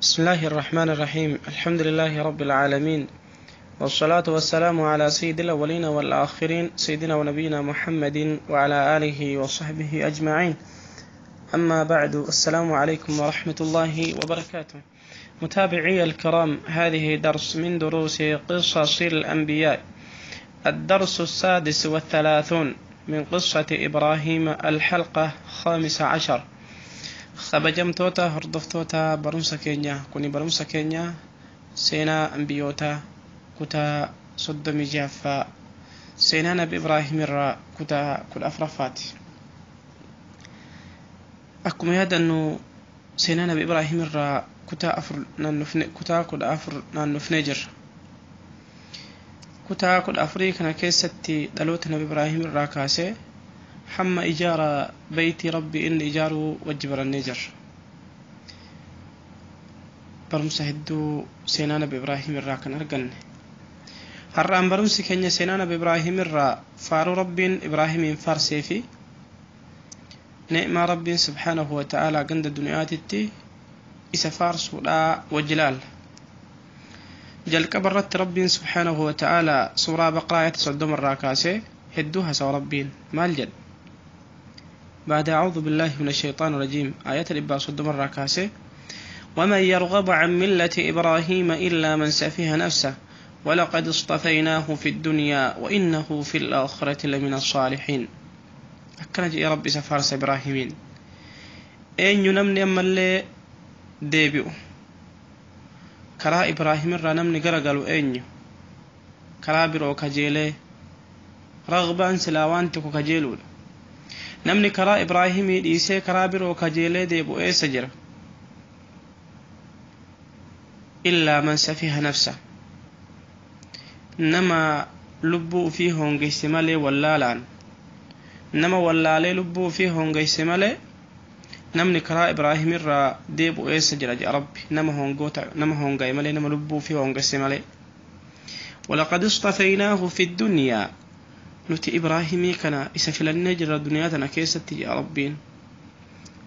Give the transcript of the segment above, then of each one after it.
بسم الله الرحمن الرحيم. الحمد لله رب العالمين، والصلاة والسلام على سيد الأولين والآخرين، سيدنا ونبينا محمد وعلى آله وصحبه أجمعين. أما بعد، السلام عليكم ورحمة الله وبركاته. متابعي الكرام، هذه درس من دروس قصص الأنبياء، الدرس 36 من قصة إبراهيم، الحلقة 15. Kabajamtoota hordoftoota barumsa keenya, kuni barumsa keenya seenaa ambiyootaa kutaa 36ffaa, seenaa nabi Ibraahim irraa kutaa 14ffaati. Akkuma yaadannu, seenaa nabi Ibraahim irraa kutaa 4 naannofne, kutaa 14 naannofnee jirra. Kutaa 14 kana keessatti dhaloota nabi Ibraahim irraa kaasee hamma ijaara beeytii rabbi inni ijaaruu wajji barannee jirra. Barumsa hedduu seenaa nabi Ibraahim irraa kan arganne. Har'aan barumsi keenya seenaa nabi Ibraahim irraa faaruu rabbiin Ibraahimiin faarsee fi ni'maa rabbiin subhaanahu wa ta'aalaa ganda duniyaatitti isa faarsuudhaa wajji laalla. Jalqaba irratti rabbiin subhaanahu wa ta'aalaa suuraa Baqraa ayata 30 irraa kaasee hedduu hasawa. Rabbiin maal jedha? بعد أعوذ بالله من الشيطان الرجيم، آيات الإباء صد مرة كاسي: ومن يرغب عن ملة إبراهيم إلا من سفه نفسه ولقد اصطفيناه في الدنيا وإنه في الآخرة لمن الصالحين. أكنج يا ربي سفارس إبراهيمين. أين ينمني أما اللي ديبيو كرا إبراهيم الرا نمني قرقلو أين كرا برو كجيلي رغبا سلاوان تكو كجيلول. Namni karaa Ibraahimii dhiisee karaa biroo kajeelee deebi'u eessa jira? Illaa man safiha nafsa, nama lubbuu ufii hongeyse malee, wallaalaan nama wallaalee lubbuu ufii hongeyse malee, namni karaa Ibraahim irraa deebi'u eessa jira jedha rabbi. Nama hongoota, nama hongaye malee, nama lubbuu ufii hongeyse malee. ولقد اصطفيناه في الدنيا، nuti Ibraahimii kana isa filannee jirra duniyaa tana keessatti jedha rabbiin.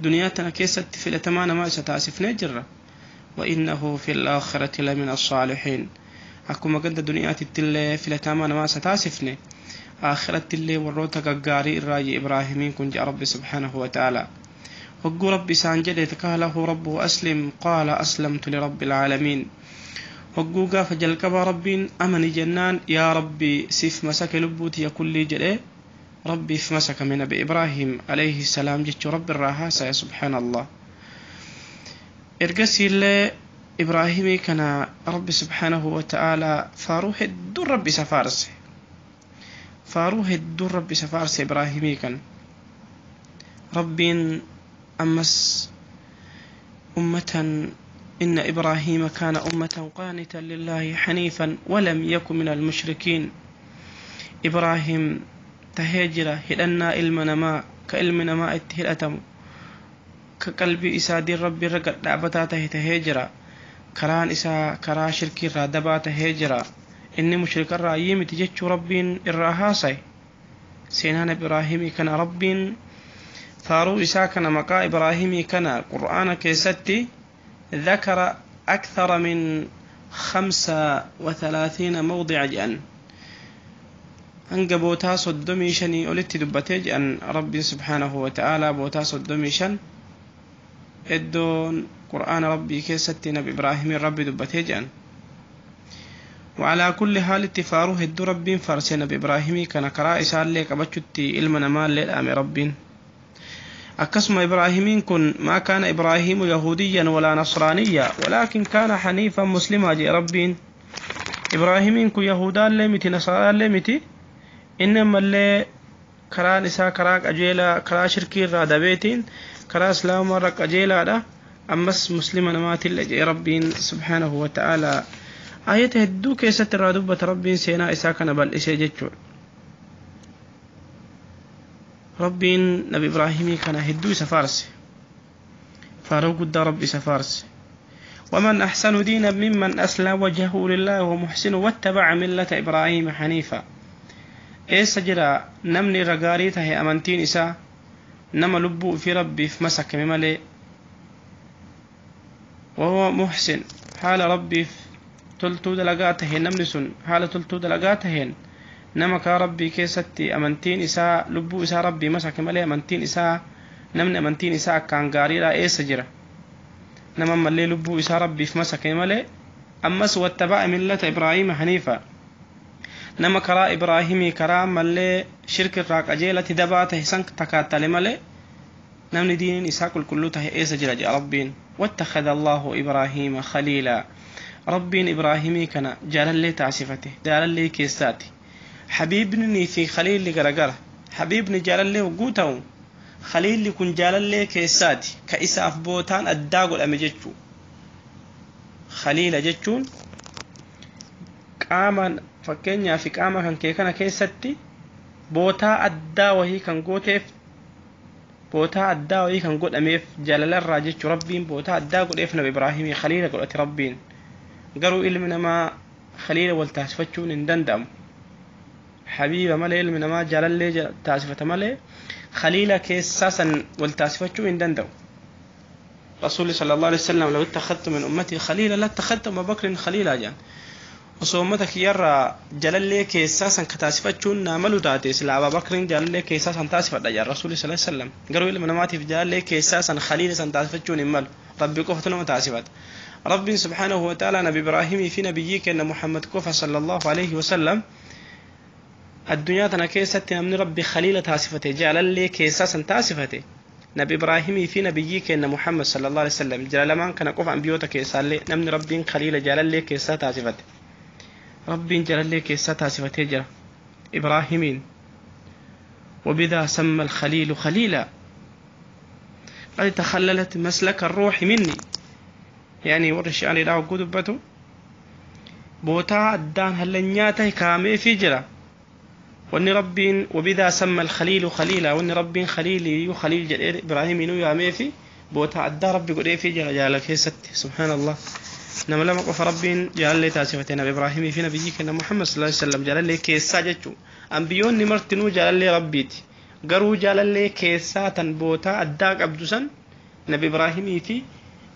Duniyaa tana keessatti filatamaa namaa isa taasifnee jirra. وإنه في الآخرة لمن الصالحين، akkuma ganda duniyaatitti illee filatamaa namaa isa taasifne, aakiratti illee warroota gaggaarii irraa Ibraahimiin kun jedha rabbi subhaanahu wa ta'ala. Hogguu rabbi isaan jedhe: قال ربه أسلم قال أسلمت لرب العالمين. Hogguu gaafa jalqabaa rabbiin amani jennaan, yaa rabbi, siif masake lubbuutiya kullii jedhee rabbiif masakame nabi Ibraahim alayhi salaam jechuu rabbi irraa haasaya. Subhaana Allah. Ergasiillee Ibraahimii kana rabbi subhaanahu wa ta'aalaa faaruu hedduun rabbi isa faarse, faaruu hedduun rabbi isa faarse Ibraahimii kana. Rabbiin ammas ummatan: إن إبراهيم كان أمة قانتا لله حنيفا ولم يكن من المشركين. إبراهيم tahee jira hidhannaa ilma namaa, ka ilmi namaa itti hidhatamu, ka qalbii isaa diin rabbi irra gadhaabataa tahe tahee jira. Karaan isaa karaa shirkii irraa dabaa tahee jira, inni mushrikarraa ayyii miti jechuu rabbiin irraa haasaye. Seenaan Ibraahimii kana, rabbiin faaruu isaa kana, maqaa Ibraahimii kana qur'aana keessatti ذكر أكثر من 35 موضع jedhan. Hanga bootaa 35 olitti dubbatee jedhan rabbiin subhaanahu wa ta'aalaa. Bootaa 35 iddoon qur'aana rabbii keessatti nabi Ibraahimiin rabbi dubbatee jedhan. وعلى كل حال اتفاروه هدو ربين فارسي نبي إبراهيمي كان كرا إسالي قبچتي ilma namaa dhaame rabbiin. Akkasuma Ibraahimiin kun: ما كان إبراهيم يهوديا ولا نصرانيا ولكن كان حنيفا مسلما jee rabbiin. Ibraahimiin kun yahudaallee miti, nasaraallee miti, inni ammallee karaan isaa karaa qajeelaa, karaa shirkii irraa dabeetiin karaa islaamaa irra qajeelaadha, ammas muslima namaatillee jee rabbiin subhaanahu wa ta'aalaa. Ayata hedduu keessatti irraa dubbata rabbiin seenaa isaa kana bal'isee jechuudha. Rabbiin nabi Ibraahimii kana hedduu isa faarse, faaruu guddaa rabbi isa faarse. ومن أحسن دينا ممن أسلم وجهه لله وهو محسن واتبع ملة إبراهيم حنيفا. Eessa jira namni irra gaarii tahe amantiin isaa nama lubbuu fi rabbiif masakame malee? وهو محسن حال ربي toltuu dalagaa taheen namni sun haala toltuu dalagaa taheen nama kaa rabbii keessatti amantiin isaa lubbuu isaa rabbii masake malee amantiin isaa namni amantiin isaa akkaan gaariidha eessa jira nama ammallee lubbuu isaa rabbiif masake malee ammas wattaba'a millata ibraahiima haniifa nama karaa ibraahimii karaa ammallee shirkirraa qajeelatti dabaa tahe san takaattale malee namni diiniin isaa qulqulluu tahe eessa jira jedha rabbiin wattakhadha allaahu ibraahiima khaliilaa rabbiin ibraahimii kana jaalallee taasifate jaalallee keessaati habiibnii fi khaliilli garagara habiibni jaalallee hogguu ta'u khaliilli kun jaalallee keessaati ka isaaf bootaan addaa godhame jechuu khaliila jechuun qaama fakkeenyaa fi qaama kan kee kana keessatti bootaa addaa wahii kan gooteef bootaa addaa wahii kan godhameef jaalalarraa jechuu rabbiin bootaa addaa godheef nabi ibraahimii khaliila godhate rabbiin garuu ilmi namaa khaliila wal taasifachuun hin danda'amu habiiba malee ilmi namaa jaalallee taasifata malee khaliila keessaa san wal taasifachuu hin danda'u rasuulli sallallahu alaihi wasallam law ittakhadtu min ummati khaliila lattakhadtu Abu Bakrin khaliila jedhan osoo ummata kiyyarraa jaalallee keessaa san ka taasifachuun naa malu taate sila Abu Bakrin jaalallee keessaa san taasifadha jedhan rasuulli sallallahu alaihi wasallam garuu ilma namaatiif jaalallee keessaa san khaliila san taasifachuun hin malu rabbi qofatu nama taasifata رب سبحانه وتعالى نبي إبراهيم في نبيك أن محمد كوفة صلى الله عليه وسلم الدنيا تنا كيست من ربي خليلة تاسفته جعل لي كيساسا تاسفته نبي إبراهيم في نبيك أن محمد صلى الله عليه وسلم جعل من كان قف عن بيوتك كيسا لي نمن ربي خليلة جعل لي كيسا تاسفته ربي جعل لي كيسا تاسفته جرى إبراهيمين وبذا سمى الخليل خليلا قد تخللت مسلك الروح مني يعني ورش يعني لا قدبته بوتا الدان هلنياته كامي في جرا واني ربين وبذا سمى الخليل خليلا واني ربين خليلي يخليل جل إبراهيم نو يا ميفي بوتا الدا ربي قد في جرا جالك ست سبحان الله نما لما قف ربين جعل لي تاسفتنا إبراهيم في نبيك إن محمد صلى الله عليه وسلم جعل لي كيسا جتشو أنبيون نمرتنو جعل لي ربيتي قرو جعل لي كيسا بوتا الداك أبدوسا نبي إبراهيم في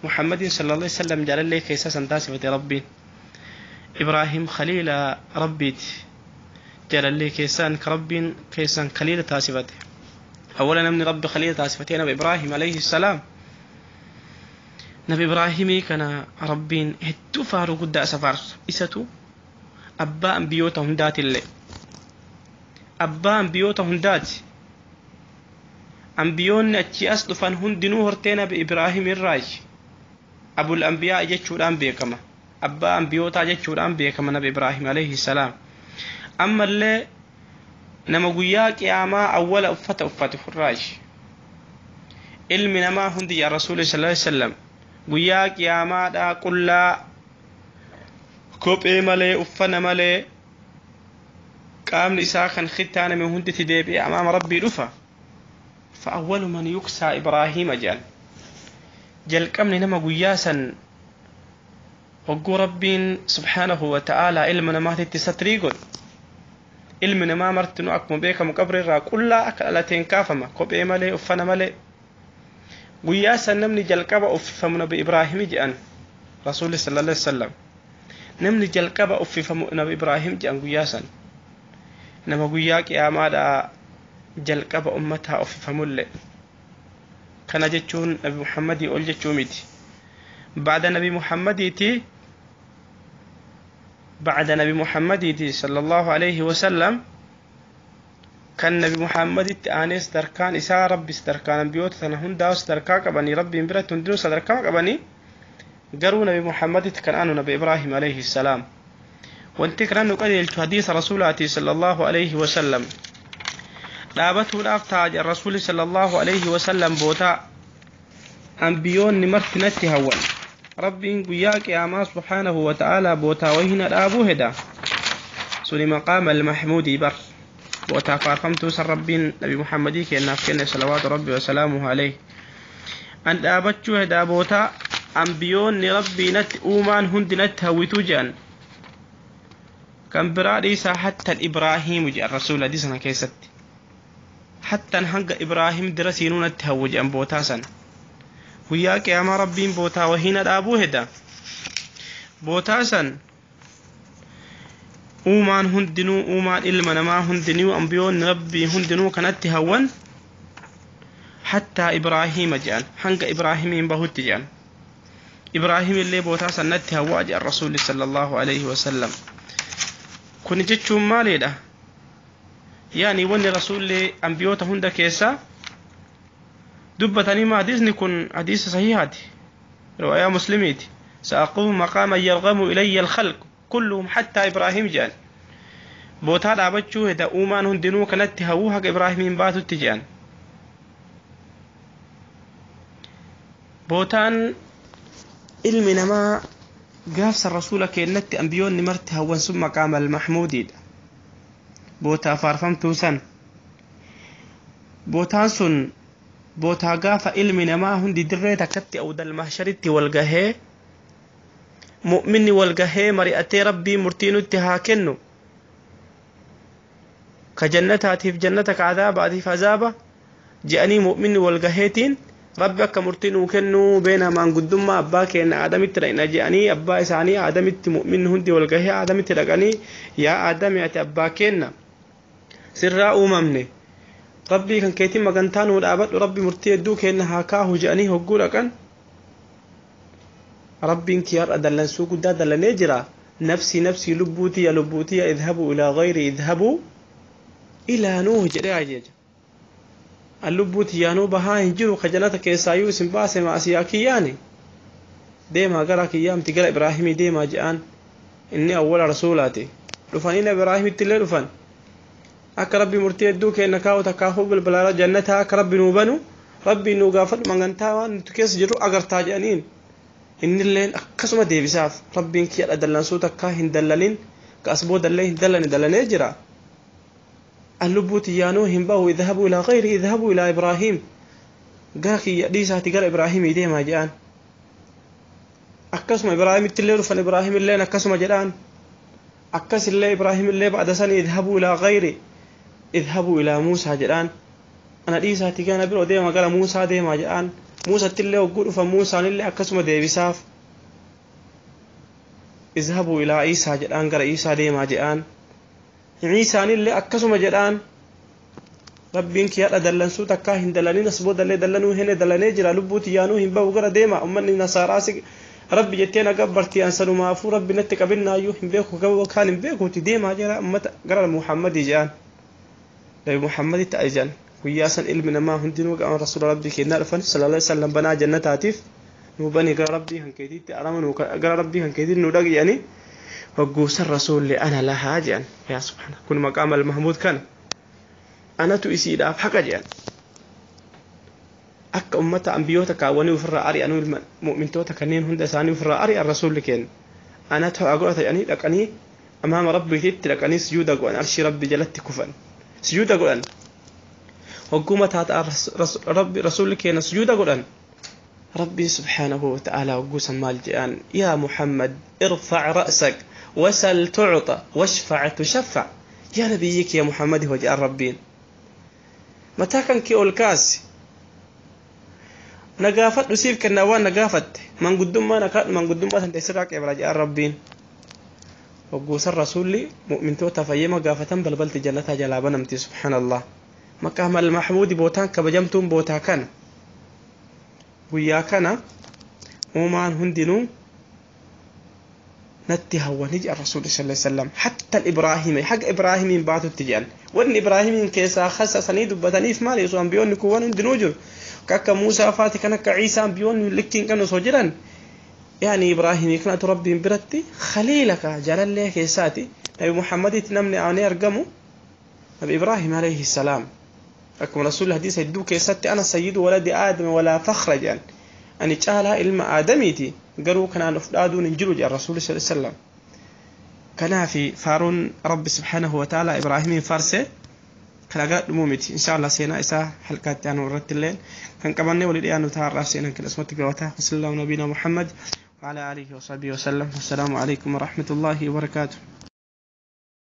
محمد صلى الله عليه وسلم جعل لي كيسا سنتاسفة ربي إبراهيم خليل ربيت جعل لي كيسان كربين كيسان خليل تاسفته أولا من رب خليل تاسفته نبي إبراهيم عليه السلام نبي إبراهيم كان ربين هتو فارو قد أسفار إساتو أبا أنبيوتهم دات اللي أبا أنبيوتهم دات أنبيون أتي أصدفان هندنو هرتين بإبراهيم الراج أبو الأنبياء جتشوران بيكما أبا أنبيوتا جتشوران بيكما نبي إبراهيم عليه السلام أما اللي نما قياك يا ما أول أفت أفت فراج علم نما هندي يا رسول صلى الله عليه وسلم قياك يا ما دا كلا كوب إيه مالي أفنا مالي قام إساخا ختانا من هندي تديبي أمام ربي رفا فأول من يكسى إبراهيم جل jalqabni nama guyyaa san hogguu rabbiin subhaanahu wa ta'aalaa ilma namaatitti satrii godhu ilmi namaa martinuu akkuma beekamu qabri irraa qullaa akka dhalateen kaafama kophee malee uffana malee guyyaa san namni jalqaba uffifamu nabi ibraahim jedhan rasuulli sallallahu alaihi wasallam namni jalqaba uffifamu nabi ibraahim jedhan guyyaa san nama guyyaa qiyaamaadhaa jalqaba ummataa uffifamullee kana jechuun nabi muhammadii ol jechuu miti bacda nabi muhammadiiti bacda nabi muhammadiiti sallallahu alayhi wasallam kan nabi muhammaditti aanee sadarkaan isaa rabbi sadarkaan ambiyoota tana hundaa sadarkaa qabanii rabbiin biratti hundinuu sadarkaa qabanii garuu nabi muhammaditti kan aanu nabi ibraahim alayhi salaam wanti kanan nu qajeelchu hadiisa rasuulaati sallallahu alayhi wasallam dhaabatuudhaaf ta'a rasuuli sallallahu alayhi wasallam bootaa ambiyoonni marti natti hawwan rabbiin guyyaa qiyaamaa subhaanahu wa ta'aalaa bootaa wayhina dhaabuu heda suni maqaama almahmuudii bar bootaa faarfamtuu san rabbiin nabi muhammadii kennaaf kenne salawaatu rabbi wasalaamuhu alayhi an dhaabachuu hedaa bootaa ambiyoonni rabbii natti uumaan hundi natti hawwituu jedhan kan biraa dhiisaa hattan ibraahiimu jedhan rasuul hadiisa kana keessatti hattan hanga ibraahim dira siinuu natti hawwu jedhan bootaa sana Guyyaa qiyaamaa Rabbiin bootaa wahiina dhaabuu heda. Bootaa san uumaan hundinuu, uumaan ilma namaa hundinuu, ambiyoonni Rabbii hundinuu kanatti hawwan, hattaa Ibraahiima jedhan, hanga Ibraahimiin bahutti jedhan. Ibraahim illee bootaa sannatti hawwaa jedhan Rasuulli sallallahu alaihi wasallam. Kun jechuun maalidha? Yaani wanni Rasuulli ambiyoota hunda keessaa dubbatanii ma hadiisni kun hadiisa sahihaati, riwaayaa Muslimiiti. Sa'aqumu maqaaman yarghamu ilayya alkhalq kulluhum hattaa Ibraahim jedhan. Bootaa dhaabachuu heda uumaan hundinuu kanatti hawwuu haga Ibraahimiin baatutti jedhan. Bootaan ilmi namaa gaafsa Rasuula kennatti ambiyoonni marti hawwan sun maqaama al-Mahmuudiidha. Bootaa faarfamtuu san. Bootaan sun bootaa gaafa ilmi namaa hundi dirree takkatti awdal mahsharitti wal gahee, mu'minni wal gahee mari'atee Rabbii murtii nutti haa kennu, ka jannataatiif jannata, ka azaabaatiif azaaba je'anii, mu'minni wal gaheetiin Rabbi akka murtii nuu kennu beena maanguddummaa abbaa keenya Aadamitti dhaqna je'anii, abbaa isaanii Aadamitti mu'minni hundi wal gahee Aadamitti dhaqanii, yaa Aadami, ati abbaa keenna, sirraa uumamne, Rabbii kan keetiin magantaa nuu dhaabadhu, Rabbi murtii hedduu kenna haa kaahu je'anii hogguu dhaqan, Rabbiin kiyyaarra dallansuu guddaa dallanee jira. Nafsii nafsii, lubbuutiyya lubbuutiyya, idhabuu ilaa gayri, idhabuu ilaa Nuuh jedhee ajaja. An lubbuu tiyyaanuu bahaa hin jiru, ka jannata keessaayyuu isin baase maasiyaa kiyyaani, deemaa gara kiyyaamti, gara Ibraahimii deemaa je'aan, inni awwala rasuulaati. Dhufanii Ibraahimitti illee dhufan, akka Rabbi murtii hedduu kenna kaa'u, takkaafuu balbala jannataa akka Rabbi nuu banu Rabbi nuu gaafadhu, magantaa waan nuti keessa jirru agartaa jedhaniin. Innilleen akkasuma deebisaaf, Rabbiin kiyya dallansuu takkaa hin dallanin, ka as boodallee hin dallane dallanee jira, an lubbuu tiyyaanuu hin bahu, idhabuu ilaa gayri, idhabuu ilaa Ibraahim, gara kiyya dhiisaati gara Ibraahimii deemaa jedhaan. Akkasuma Ibraahimitti illee dhufan, Ibraahim illeen akkasuma jedhaan. Akkasillee Ibraahim illee ba'da sanii idhabuu ilaa gayri, idhabuu ilaa Muusaa jedhaan, ana dhiisaatii gara biroo deema, gara Muusaa deemaa jedhaan. Muusatti illee hogguu dhufan, Muusaan illee akkasuma deebisaaf, izhabuu ilaa Iisaa jedhaan, gara Iisaa deemaa jedhaan. Iisaan illee akkasuma jedhaan, Rabbiin kiyyaadha dallansuu takkaa hin dallanin, as boodallee dallanuu hene dallanee jira, lubbuu tiyyaanuu hin bahu, gara deema, ummanni nasaaraa si Rabbi jettee na gabbartii, an sanumaafuu Rabbi natti qabinnaayyuu hin beeku, kaan hin beekuuti, deemaa jira ummata gara Muhammadii jedhaan. Nabi Muhammaditti ajajan. Guyyaa san ilmi namaa hundinuu gama Rasuula Rabbii kennaa dhufan sallallahu alaihi wasallam, banaa jannataatiif nuu bani, gara Rabbii kan keetiitti arama nuu, gara Rabbii kan keetiitti nuu dhaqi jedhanii. Hogguusan Rasuulli ana lahaa jedhan. Yaa subhaana, kun maqaama al-Mahmuud kana anatu isiidhaaf haqa jedhan. Akka ummata ambiyoota kaawwanii ofirraa ari'anuu, ilma mu'mintoota kanneen hunda isaanii ofirraa ari'an, Rasuulli kenna anatu haa godhata jedhanii dhaqanii amaama Rabbiititti dhaqanii sujuuda godhan, arshii Rabbii jalatti kufan, sujuuda godhan. Hogguma taata Rabbi Rasuulli keenya sujuuda godhan, Rabbiin subhaanahu wa ta'ala hogguusan maal jedhan? Yaa Muhammad, irfac ra'sak, wasal tucxa, washfac tushaffac. Yaa nabiyyi kiyya Muhammadi ho jedhan Rabbiin, mataa kan kee ol kaasi, na gaafadhu, siif kennaa waan na gaafatte, manguddummaa na kaadhu, manguddummaa san teessirraa qeebala jedhan Rabbiin. Hogguusan Rasuulli mu'mintoota fayyama gaafatan, balbalti jannataa jalaa banamti. Subhaanallah, maqaama al-Mahmuudi, bootaan kabajamtuun bootaa kana. Guyyaa kana uumaan hundinuu natti hawwanii jedhan Rasuulli sallallahu alaihi wasallam, hatta Ibraahima, haga Ibraahimiin baatutti jedhan. Wanni Ibraahimiin keessaa khasasanii dubbataniif maali? Osoo ambiyoonni kuwwan hundinuu jiru, akka Muusaa faati, kan akka Ciisaa, ambiyoonni likkiin kan osoo jiran, yaani Ibraahimii kanatu Rabbiin biratti khaliila ka jaalallee keessaati. Nabi Muhammaditti namni aanee argamu Nabi Ibraahim alayhi salaam. Akkuma Rasuulli hadiisa hedduu keessatti ana sayyidu waladi Aadama walaa fakhra jedhan, ani caalaa ilma Aadamiiti, garuu kanaan of dhaaduun hin jiru jedhan Rasuulli sallallahu alaihi wasallam. Kanaafi faaruun Rabbi subhaanahu wa ta'ala Ibraahimiin faarse kan agaa dhumuu miti. Insha Allah seenaa isaa halkaatti aanu irratti illee kan qabannee walii dhiyaannu ta'a. Har'aaf seenaan kan asumatti gabataa. Wasallallahu nabiina Muhammad وعلى آله وصحبه وسلم، والسلام عليكم ورحمة الله وبركاته.